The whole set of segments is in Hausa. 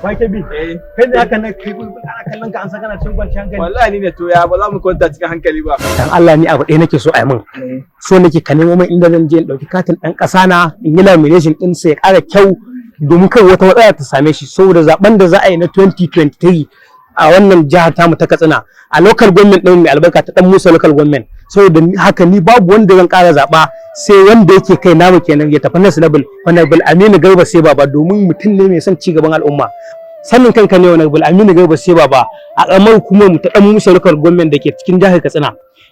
Wake bi. Eh. Kai da haka na kai ana kallon ka an san kana cikin kwanciyar hankali. Wallahi ni ne. To ya ba za mu kwanta cikin hankali ba? Dan Allah, ni abu ɗaya nake so a yi min. So nake ka nemo min inda zan je in ɗauki katin ɗan ƙasa na, in yi lamination ɗin sa ya ƙara kyau, domin kai wata matsala ta same shi, saboda zaben da za a yi na 2023 a wannan jihar tamu ta Katsina, a local government ɗin mai albarka ta Dan Musa Local Government. Saboda haka ni babu wanda zan ƙara zaɓa sai wanda yake kai namu kenan ya tafi next level, Honorable Aminu Garba Sai Baba, domin mutum ne mai son ci gaban al'umma. Sanin kanka ne, Honorable Aminu Garba Sai Baba a ƙaramar hukumar mu ta Dan Musa Local Government da ke cikin jihar Katsina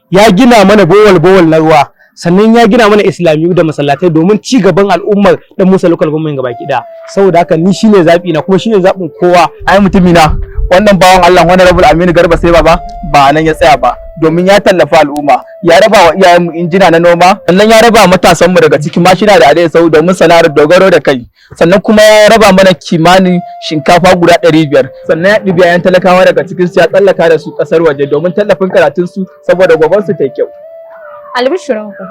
ya gina mana borehole borehole na ruwa, sannan ya gina mana islamiyu da masallatai domin ci gaban al'ummar Dan Musa Local Government gabaki ɗaya. Saboda haka ni shine zaɓi na, kuma shine zaɓin kowa. Ai mutumi na, wannan bawan Allah, Honorable Aminu Garba Sai Baba, ba nan ya tsaya ba, domin ya tallafa al'umma, ya raba wa iyayenmu injina na noma, sannan ya raba matasan mu daga cikin mashina da adai sau domin sana'ar dogaro da kai, sannan kuma ya raba mana kimanin shinkafa guda 500, sannan ya ɗibi yayan talakawa daga cikin su ya tsallaka da su ƙasar waje domin tallafin karatun su, saboda goban su ta kyau. Albishirinku,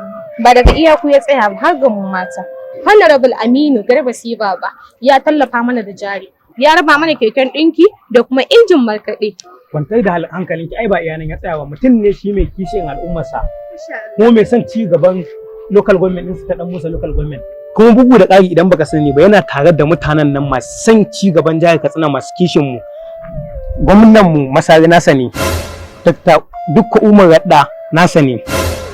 ba daga iyaku ya tsaya ba, har ga mu mata. Honorable Aminu Garba Baba ya tallafa mana da jari. Ya raba mana keken ɗinki da kuma injin markaɗe. Kwantar da hankalinki, ai ba iyanan ya tsaya ba. Mutum ne shi mai kishin al'ummarsa, kuma mai son ci gaban local government ɗinsa ta Dan Musa Local Government. Kuma bugu da ƙari, idan baka sani ba, yana tare da mutanen nan masu son ci gaban jihar Katsina, masu kishin mu. Gwamnan mu Masari nasa ne, Dr. Dikko Umar Radda nasa ne,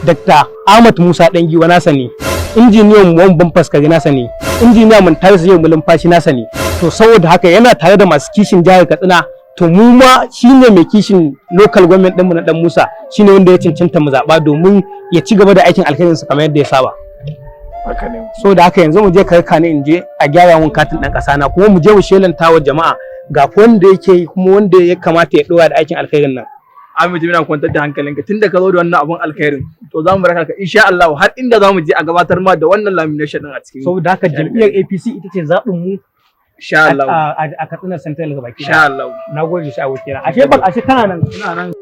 Dr. Ahmad Musa Dangiwa nasa ne, injiniyan Wamban Faskari nasa ne, injiniya Muntar Zai Mulumfashi nasa ne. To saboda haka yana tare da masu kishin jihar Katsina. To mu ma shine mai kishin local government ɗinmu na Dan Musa, shine wanda ya cancanta mu zaɓa domin ya ci gaba da aikin alkhairinsa kamar yadda ya saba. Haka ne. So da haka yanzu mu je ka raka ni in je a gyara mun katin ɗan ƙasa na, kuma mu je mu shelanta wa jama'a ga wanda yake yi, kuma wanda ya kamata ya ɗora da aikin alkhairin nan. Ahmed, muna kwantar da hankalinka. Tunda ka zo da wannan abun alkhairin, to za mu raka ka insha Allah har inda za mu je a gabatar ma da wannan lamination din a cikin. Saboda haka jam'iyyar APC ita ce zaɓin mu Insha Allah. a Katsina Central gabaki ɗaya. Insha Allah. Na gode shi, abokina. Ashe ba ashe kana nan. Ina nan.